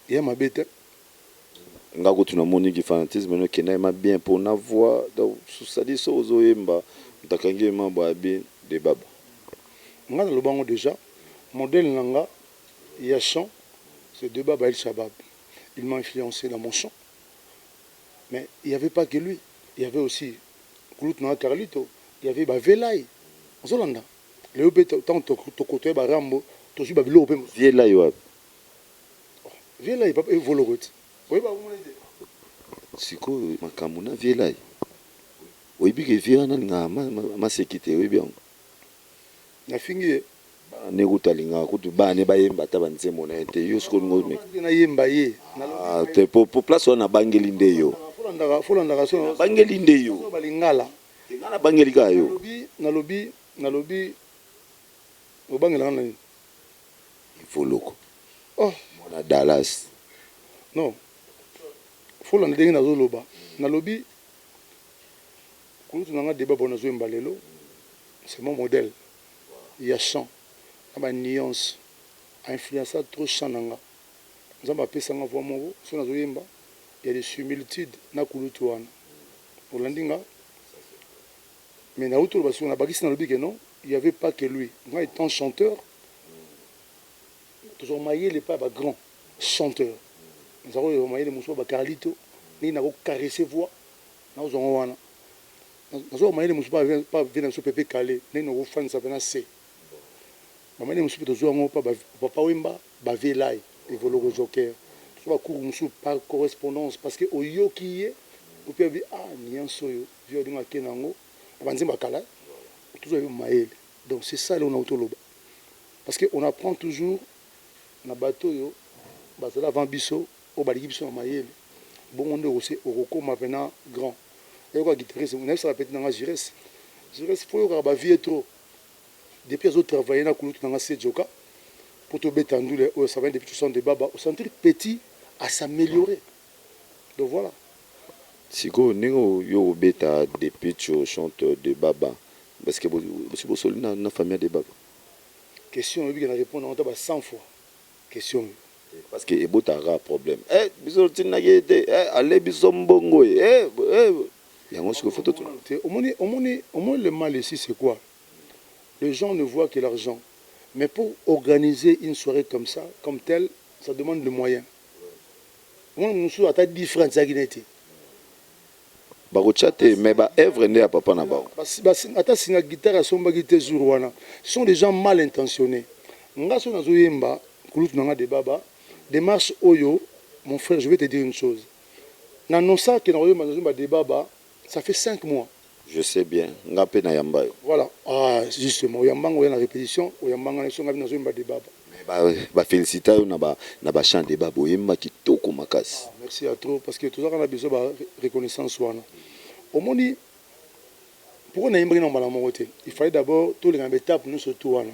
Speaker 2: ya mabe te.
Speaker 1: Nga kutu namoniki fanatisme no ekenda yema bien mpo na voix. Donc c'est-à-dire so ozoyemba, moto akangi yema boya bien Debaba.
Speaker 2: Nga naloba yango déjà, modèle na nga ya chant, c'est Debaba El Shabab. Il m'a influencé dans mon chant, mais il y avait pas que lui, il y avait aussi kulutu na nga Carlito, il y avait bavelai. Ozolanda lelo mpe ntango tokotoye barambo. Tozwi babiloko mpe.
Speaker 1: Vieux Lay wapi?
Speaker 2: Vieux Lay, papa Evoloko ti oyeba komona te.
Speaker 1: Sikoyo makambo na vieux Lay, oyebi ke vieux wana alingaka maseki te, oyebi yango?
Speaker 2: Nafingi ye.
Speaker 1: Bana ne kutu alingaka kutu bana ne bayemba ata banzembo na ye te. Yo sikoyo olingo omeka.
Speaker 2: Nayemba ye.
Speaker 1: Ah, te, po place wana nabangeli nde yo.
Speaker 2: Folandaka so.
Speaker 1: Nabangeli nde yo.
Speaker 2: Balingala.
Speaker 1: Te, nga nabangeli kaka yo.
Speaker 2: Nalobi, obangelaka nani?
Speaker 1: Evoloko.
Speaker 2: Oh.
Speaker 1: Mwana Dallas.
Speaker 2: Non, folanda ndenge nazoloba. Nalobi kulutu na nga Debaba oyo nazoyemba lelo, c'est mon modèle ya chant na banuance. Ainfluença trop chant na nga. Nzambe apesanga voix moko so nazoyemba ya des similitudes na kulutu wana. Olandi nga? Mais nauti oloba siko, nabakisi, nalobi ke non, il y avait pas que lui. Nga étant chanteur, tozwa mayele epai ya bagrand chanteur. Naza koyeba mayele mosusu bacarlito, ndenge nakocaresse voix, nazwango wana. Nazwa mayele mosusu pa vieux na biso Pepe Kale, ndenge nakofandisa mpe na se bamayele mosusu. Mpe tozwa yango pa Papa Wemba, bavieux Lay, Evoloko, Joker. Tozwa bacours mosusu par correspondance, parce que oyoki ye opi abi ah, nuance oyo vieux alinga ake na yango na banzembo ya kala, tozwa ye mayele. Donc c'est ça eloko nauti oloba, parce que on apprend toujours na bato oyo bazala avant biso, oyo baliki biso na mayele. Bongo nde okokóma mpena grand. Oyoka guitariste, nayebisaka petit nanga Jires, Jires, faut oyokaka bavieux trop. Depuis azotravaille na kulutu nanga se Joka po tobeta ndule oyo, ça va, depuis tout de baba osentir petit à s'améliorer. Donc voilà.
Speaker 1: Sikoyo ndenge yo obeta depuis tu chante Debaba, parce que bosi bosoli na famille ya Debaba?
Speaker 2: Question oyebi ke na répondre yango ta ba 100 fois, question oyo.
Speaker 1: Parce que ebotaka problème, eh, biso tindaki ye te, eh, ale biso mbongo ye, eh, eh, yango sikoyo faut totuna.
Speaker 2: Omoni, omoni, omoni, le mal ici, c'est quoi? Les gens ne voient que l'argent. Mais pour organiser une soirée comme ça, comme telle, ça demande de moyens. Omoni, mosusu ata 10 francs ezalaki nete.
Speaker 1: Bakotya te, mais baœuvre nde ya papa na bango.
Speaker 2: Ata singa guitare asombaki te jour wana. Ce sont des gens mal intentionnés. Nga so nazoyemba kulutu na nga Debaba, démarche oyo, mon frère, je vais te dire une chose. Nannonça ke nakoyemba, nazoyemba Debaba, ça fait 5 mois.
Speaker 1: Je sais bien, nga mpe na yamba yo.
Speaker 2: Voilà, ah, justement, oyambanga, oya na répétition, oyambanga na so nga nazoyemba Debaba.
Speaker 1: Bafélicita yo na bachant Debaba, oyemba kitoko makasi.
Speaker 2: Ah, merci à trop, parce que tozalaka na besoin ba reconnaissance wana. Omoni pourquoi nayembaki na mbala moko te? Il fallait d'abord tolenga na baétape nyonso tu wana.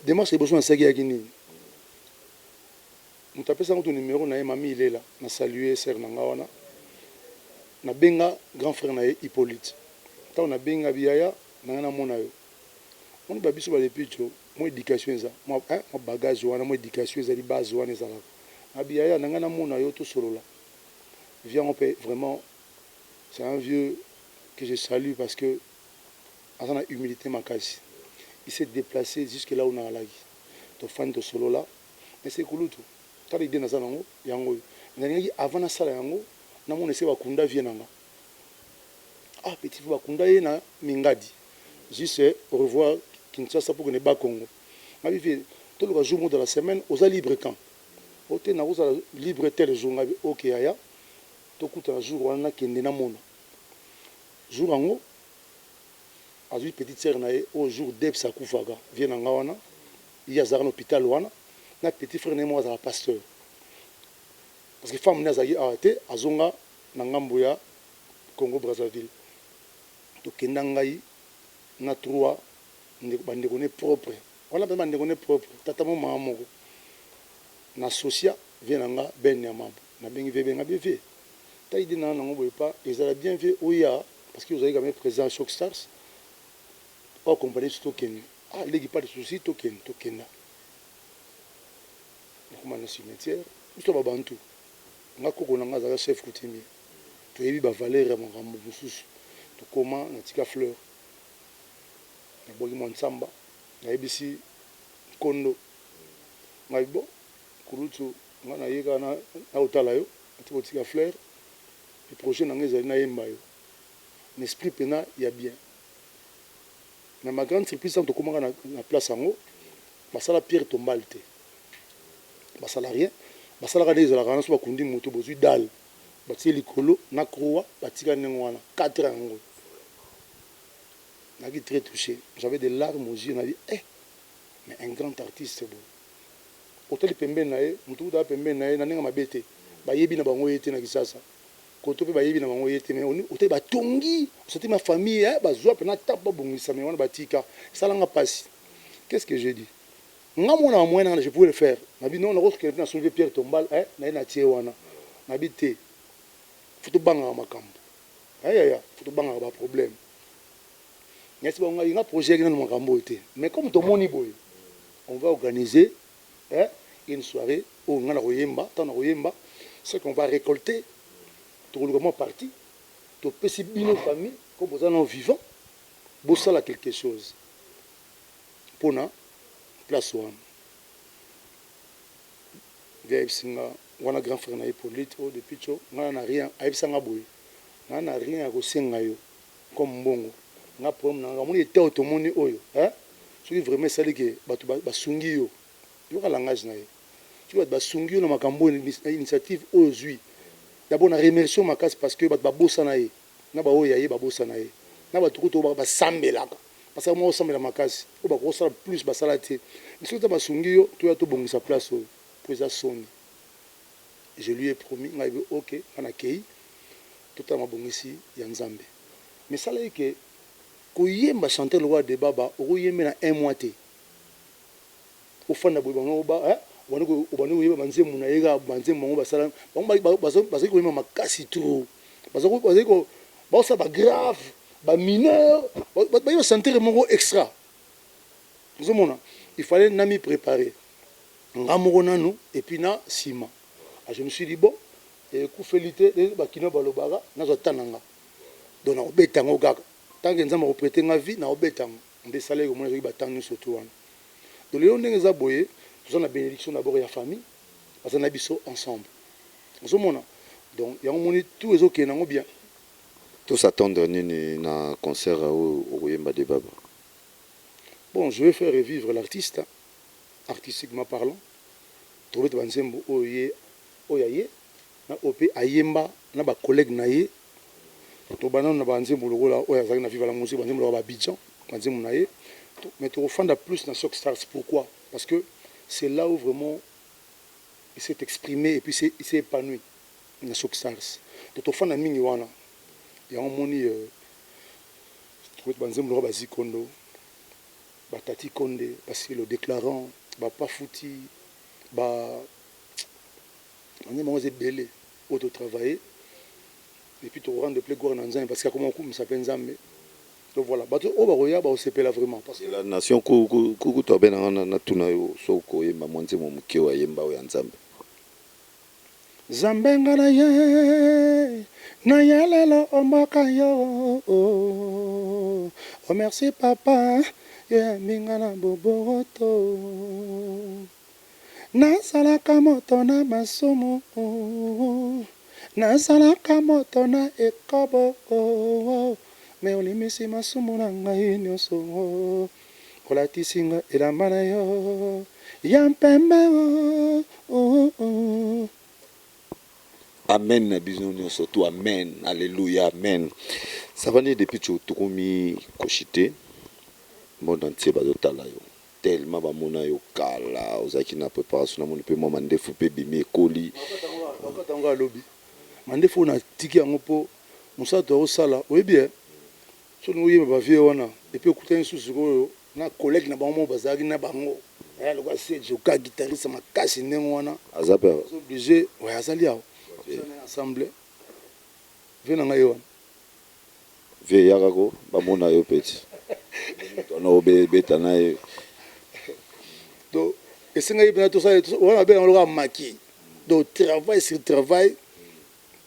Speaker 2: Démarche liboso nasalaki yaki nini? Moto apesanga to numéro na ye, mami Ilela, na salue sœur na nga wana. Nabenga grand frère na ye Hippolyte. Ntango nabenga biyaya na ngai, namona yo, moni babiso balepicho, mwa éducation eza mwa bagage wana, mwa éducation ezali base wana ezalaka na biyaya na ngai. Namona yo, tosolola vieux yango mpe. Vraiment, c'est un vieux que je salue, parce que aza na humilité makasi. Il s'est déplacé jusque là où naalaki, tofandi, tosolola. Mais kulutu, tala idée naza nango yango oyo. Nalingaki avant nasala yango, namona ese bakunda vieux nanga. Ah, petit, faut bakunda ye na Mingadi, juste au revoir Kinshasa pour kende Bakongo. Ngabi: vieux, toluka jour moko de la semaine oza libre. Quand o te, nakozala libre tel jour. Ngabi: ok yaya, tokutana jour wana, nakende namona. Jour yango azwi petite sœur na ye oyo jour Debs akufaka, vieux na nga wana, ye azalaka na hôpital wana na petit frère na ye moko azalaka pasteur, parce que femme ne azalaki awa te, azonga na ngambo ya Congo Brazzaville. Tokenda, ngai na trois bandeko ne propre wana mpe bandeko ne propre, tata mo mama moko. Na socia vieux na nga Ben ya Mambo, nabengi vieux, benga bien vieux, ta idée na nango boye pa ezala bien, vieux oya, parce que ozali quand même président Choc Stars, oaccompagne biso, tokende. Ah leki, pas de souci, tokende. Tokenda, nakoma na cimetière. Biso babantu, nga koko na nga azalaka chef coutumier, toyebi bavaleur ya makambo mosusu. Tokoma, natika fleur, nabwaki mwa ntsamba, nayebisi nkondo ngai: bon kulutu, nga naye kaka na kotala yo, nati kotika fleur e projet na ngai ezali nayemba yo na esprit mpena ya bien. Mais ma grande surprise, ntango tokomaka na place yango, Basala pierre tombale te, basala rien. Basalaka nde ezalaka wana, so bakundi moto, bozwi dalle, batie likolo na croix, batika ndenge wana. 4 ans yango naki très touché, j'avais des larmes aux yeux. Nabi eh, mais un grand artiste boye, otali pembeni na ye, motu kuta pembeni na ye na ndenge mabe te, bayebi na bango ye te na Kisasa koto mpe bayebi na bango ye te. Mais otali batongi, osati ma famille eh, bazwa mpena tape, babongisa, mais wana batika. Esalanga mpasi. Qu'est-ce que j'ai dit? Nga mona ba moyen nanga, je pouvais le faire. Nabi non, nakokende mpe nasombi mpe pierre tombale eh, naye natie wana. Nabi te, faut tobangaka makambo ayaya, faut tobangaka baproblème. Nayesi bango ngai nga projet yaki nano makambo oyo te, mais comme tomoni boye, on va organiser eh, une soirée oyo nga na koyemba. Ntango na koyemba, ce qu'on va récolter, tokoluka mwa partie, topesi bino famille, comme boza nano vivant, bosala quelque chose mpona place wana. Nde ayebisi nga wana, grand frère na ye Polite oyo depuis tio nga na rien. Ayebisanga boye: nga na rien ya kosenga yo comme mbongo. Nga problème na nga, omoni ete oyo tomoni oyo, eh? Soki vraiment esali ke bato basungi yo, yoka langage na ye, soki bato basungi yo na makambo oyo, na initiative oyo ozwi, d'abord na remercie makasi, parce que bato babosana ye na baoyo ya ye, babosana ye na bato kutu oyo basambelaka, parce que moko osambela makasi, oyo bakosala plus basala te. Soki ta basungi yo, toya tobongisa place oyo po eza soni. Je lui ai promis, ngai be ok, nga nakei, totala mabongisi ya Nzambe. Mais sala ye ke koyemba, chanteur lokola Debaba, okoyembe na un mois te. Ofanda boye, bango ba obandi koyeba banzembo na ye kaka, banzembo bango basala, bango bazali koyemba makasi trop, bazali baosala bagrave, bamineur, bayeba chanteur moko extra. Ozomona, il fallait nami préparer nga moko nanu, et puis na nsima je me suis dit bon, ekufeli te, bakino balobaka, nazwa ta na nga. Donc nakobeta yango kaka tant que Nzambe akoprêter nga vie, nakobeta yango. Nde esalaki komona soki batango nyonso tu wana. Donc lelo ndenge eza boye, toza na bénédiction d'abord ya famille, baza na biso ensemble, ozomona. Donc yango moni tout ezokende yango bien.
Speaker 1: Tos'attendre nini na concert oyo okoyemba Debaba?
Speaker 2: Bon, je vais faire revivre l'artiste, artistiquement parlant. Tobeta banzembo oyo ye, oyo aye na oyo mpe ayemba na bacollègue na ye. Tobanda na banzembo lokola oyo azalaki na Viva la Musique, banzembo lokola Babidjan, banzembo na ye. Mais tokofanda plus na Choc Stars. Pourquoi? Parce que c'est là où vraiment il s'est exprimé et puis il s'est épanoui, na Choc Stars. Donc tofanda mingi wana. Yango moni tokobeta banzembo lokola Bazikondo, Batati Konde, Basilo Déclarant, Bapafuti, ba banzembo yango eza ebele oyo totravaille. Et puis tokorendre plein gloire na Nzambe, parce que akoma kokumisa mpe Nzambe. Donc voilà, bato oyo bakoya bakosepela vraiment, parce que
Speaker 1: La nation kutu abenanga na tuna yo soki koyemba mwa nzembo moke oyo ayemba, oyo ya Nzambe.
Speaker 2: Nzambe nga na ye na ye lelo omboka yo o, merci papa, yo yambi nga na boboto. Nasalaka moto na masumu, nasalaka moto na ekobo, mais olimisi masumu na ngai nyonso, olatisi nga elamba na yo ya mpembe oh.
Speaker 1: Amen na biso nyonso tu, amen, alleluya, amen. Ça va nde depuis ti tokomi koshite, monde entier bazotala yo tellement, bamona yo kala, ozalaki na préparation. Namoni mpe mwa mandefu mpe ebimi, ekoli.
Speaker 2: Bakata yango, alobi mandefu oyo natiki yango mpo mosala toyakosala. Oyebi e, soki oyeba bavie wana, et puis okutani susu sikoyo na collègue na bango moko bazalaki na bango lokola Sejoka, guitariste makasi ndenge wana.
Speaker 1: Aza mpe?
Speaker 2: Obligé oyo azali awa ensemble, vie na ngai ye wana.
Speaker 1: Vie eyakako, bamona yo peti wana obeta na ye.
Speaker 2: Donc esengaki mpena tosala wana, babenga lokola maki. Donc travail sur travail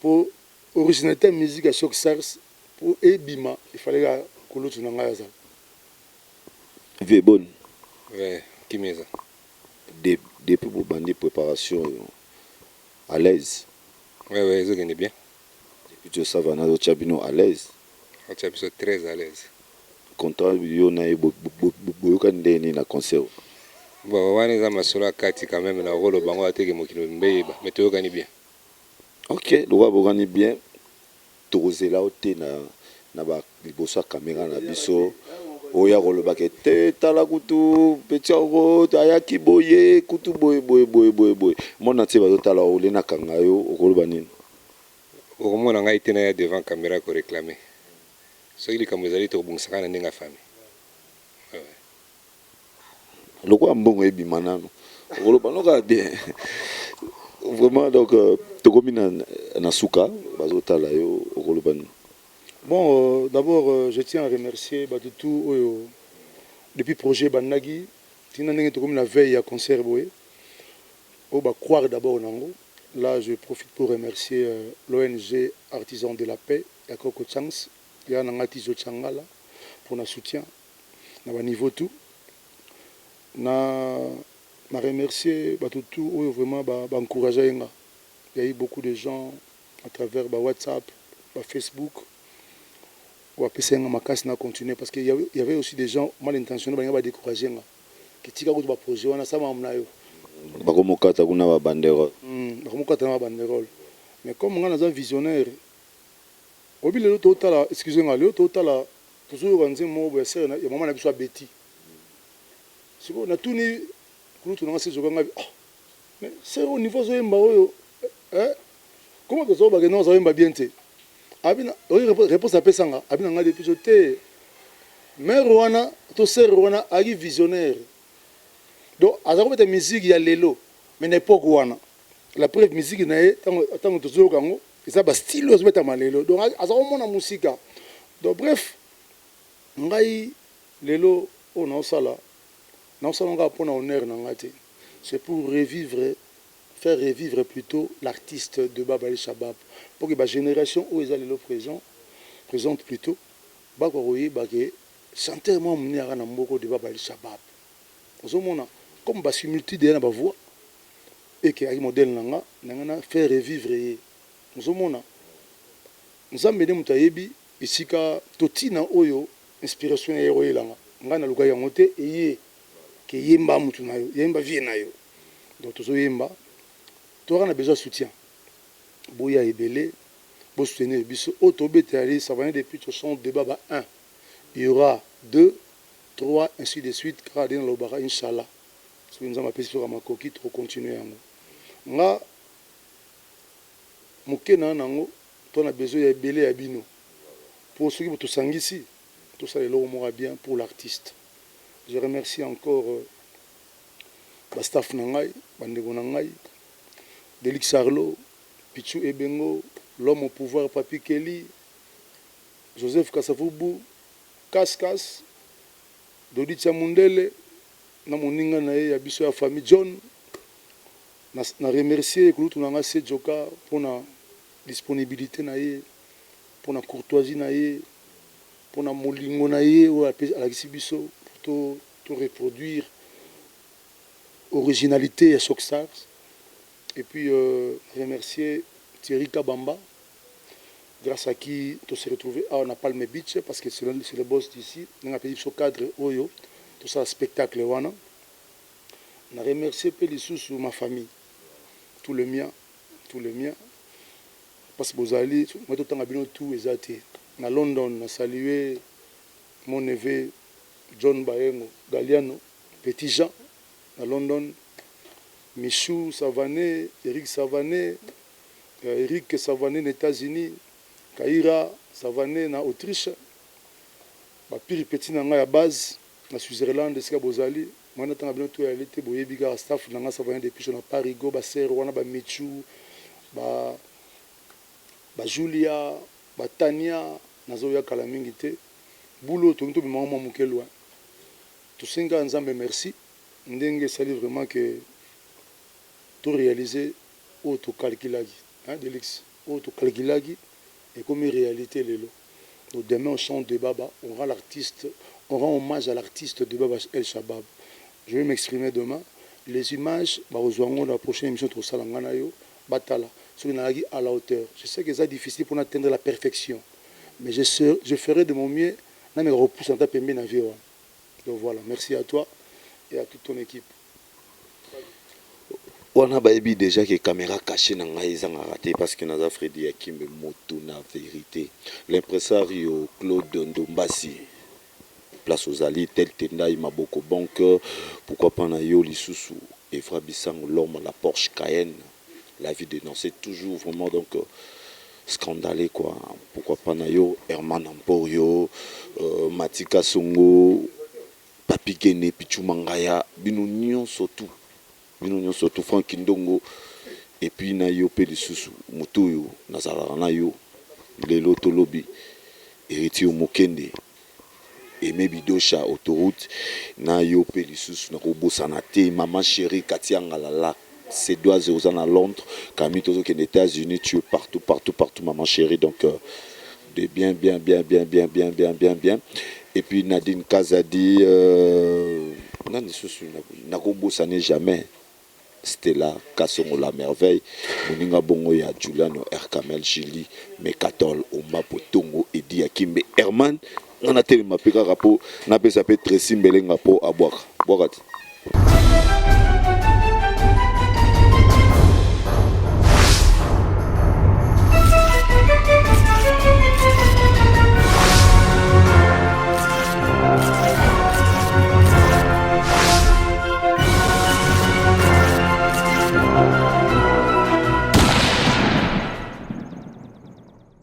Speaker 2: po originalité ya musique ya Choc Stars po ebima, ifale kaka kolutu na ngai azala.
Speaker 1: Vie boni?
Speaker 3: Ouais, kimeza.
Speaker 1: Depuis bobandi préparation oyo, à l'aise?
Speaker 3: Ouais, ezokende bien.
Speaker 1: Depuis ti osava, nazotya bino à l'aise?
Speaker 3: Otya biso très à l'aise.
Speaker 1: Contrat yo na ye, boyokani ndenge nini na concert?
Speaker 3: Bon, wana eza masolo ya kati quand même, na koloba ngo ateke mokili mbe yeba, mais toyokani bien.
Speaker 1: Ok, lokola bokani bien, tokozela yo te na liboso ya caméra na biso oyo akolobaka te. Tala kutu petit yango ayaki boye, kutu boye boye boye boye boye. Monde entier bazotala, ole nakanga yo, okoloba nini?
Speaker 3: Okomona ngai te naya devant caméra koréclamer. Soki likambo ezali, tokobongisaka na ndenge ya famille.
Speaker 1: Lokola mbongo ebima nano, okoloba noka bien vraiment. Donc tokomi na suka, bazotala yo, okoloba nini?
Speaker 2: Bon, d'abord, je tiens à remercier bato tout oyo depuis projet bandaki ntina ndenge tokomi na veille ya concert boye, oyo bacroire d'abord nango. Là, je profite pour remercier l'ONG Artisan de la Paix ya Coco Chance, ya nanga Tizo Changala, pour na soutien na baniveau tout. Na remercier bato tout oyo vraiment baencourage ye nga. Il y a eu beaucoup de gens à travers ba WhatsApp, ba Facebook, oyo apesa nga makasi na continuer, parce que il y avait aussi des gens mal intentionnés, balinga badécourage nga ke tika kutu baprojet wana, sama mamu na yo.
Speaker 1: Bakomokata kuna babanderole.
Speaker 2: Bakomokata na babanderole, mais comme nga naza visionnaire, oyebi lelo totala, excuse nga, lelo totala, tozoyoka nzembo moko boye ya sere ya mama na biso abeti. Sikoyo natuni kulutu nanga sezoka nga: "Oh, mais sere au niveau azoyemba oyo, eh, comment tozoba ke non, azoyemba bien te?" Abi oyo réponse apesanga, abi na nga depuis so te, mare wana to sere wana ayaki visionnaire. Donc aza kobeta musique ya lelo, mais na époque wana, la preuve, musique na ye ntango tozoyoka yango, eza bastyle oyo azobetama lelo. Donc aza komona mosika. Donc bref, ngai lelo oyo naosala, naosala kaka mpona honneur na ngai te, c'est pour revivre, faire revivre plutôt l'artiste de Baba El Shabab, pour que bagénération oyo eza lelo présent, présente plutôt, bakoka koyeba ke chanteur mwa monene aka na mboka de Baba El Shabab. Ozomona comme basimilitude ya na bavoix eke ayaki modèle na nga, na nga na faire revivre ye. Ozomona, Nzambe nde moto ayebi esika to ntina oyo inspiration ya ye koyelanga ngai. Nalukaki yango te, eye ke yemba mutu na yo, yemba vie na yo. Donc tozoyemba, toyaka na besoin ya soutien, boya ebele bosoutenir biso. Oyo tobetela li Savane depuis tochante de Baba 1, il y aura 2, 3, ainsi de suite, kaka nde nalobaka. Inchallah, soki Nzambe apesi biso makoki, tokocontinue yango. Nga moke na nango, to na besoin ya ebele ya bino, mpo soki tosangisi, tosala eloko moko ya bien pour l'artiste. Je remercie encore bastaff na ngai, bandeko na ngai, Delix Arlo, Pichu Ebengo, l'homme au pouvoir, Papi Kelly, Joseph Kasavubu, Kaskas, Dodi Mundele na moninga na ye ya biso ya famille John. Na remercier kulutu na nga Se Joka mpona disponibilité na ye, mpona courtoisie na ye, mpona molingo na ye oyo alakisi biso to reproduire originalité ya Choc Stars. Et puis remercier Thierry Kabamba, grâce à qui to se retrouver awa na Palm Beach, parce que c'est le boss d'ici, ndenge apesi biso cadre oyo tosala spectacle wana. Na remercier mpe lisusu ma famille, tout le mien, tout le mien, parce que bozali moi, totanga bino tout eza te. Na London, na saluer mon neveu John Bayengo Galiano, petit Jean na London, Michou Savané, Eric Savané, Eric Savané na États-Unis, Kaira Savané na Autriche, bapiri petit na ngai ya base na Switzerland, esika bozali mwana ntanga bino to yali te, boyebi kaka staff na ngai Savané depuis na Parigo, basere wana, bamichu, ba bajulia, batania. Nazoya kala mingi te, bulo tolingi tobimaka mwa moke loin. Tosengi kaka Nzambe merci ndenge esali vraiment ke toréalise oyo tocalculaki, hein, Delix, oyo tocalculaki ekomi réalité lelo. Donc demain au chant de Baba, on rend l'artiste, on rend hommage à l'artiste de Baba El Shabab. Je vais m'exprimer demain, les images bakozwa yango na prochaine émission tokosala nga na yo. Batala soki nazalaki à la hauteur. Je sais que eza difficile pour atteindre la perfection, mais je ferai de mon mieux, nameka kopusa ata pembeni na vie wana. Donc voilà, merci à toi et à toute ton équipe.
Speaker 1: Wana bayebi déjà que caméra cachée na ngai ezangaka te, parce que naza Fredi Akimbe, moto na vérité. L'impresario Claude Ndombasi, place ozali tel tendai maboko banque, pourquoi pas na yo lisusu Evra Bisango, l'homme la Porsche Cayenne, la vie dénoncée toujours vraiment, donc scandalé quoi. Pourquoi pas na yo Herman Emporio, Matika Songo, Papi Gene, Pichu Mangaya, bino nyonso tout, bino nyonso tout, Frank Ndongo. Et puis na yo mpe lisusu moto oyo nazalaka na yo lelo, tolobi Héritier Mokende, Aimé Bidosha, autoroute na yo mpe lisusu nakobosana te, mama chéri Katia Ngalala Cédoise, oza na Londres, kami tozokende États-Unis, tu es partout, partout, partout, maman chérie. Donc de bien, bien, bien, bien, bien, bien, bien, bien, bien. Et puis Nadine Kazadi, nani lisusu nakobosane jamais, Stella Kasongo la merveille, moninga bongo ya Juliano Erkamel, Julie Mekatol, Omba Potongo, Edi Akimbe, Herman. Nga natelema mpe kaka mpo napesa mpe Tracy Mbelenga mpo abwaka bwaka te.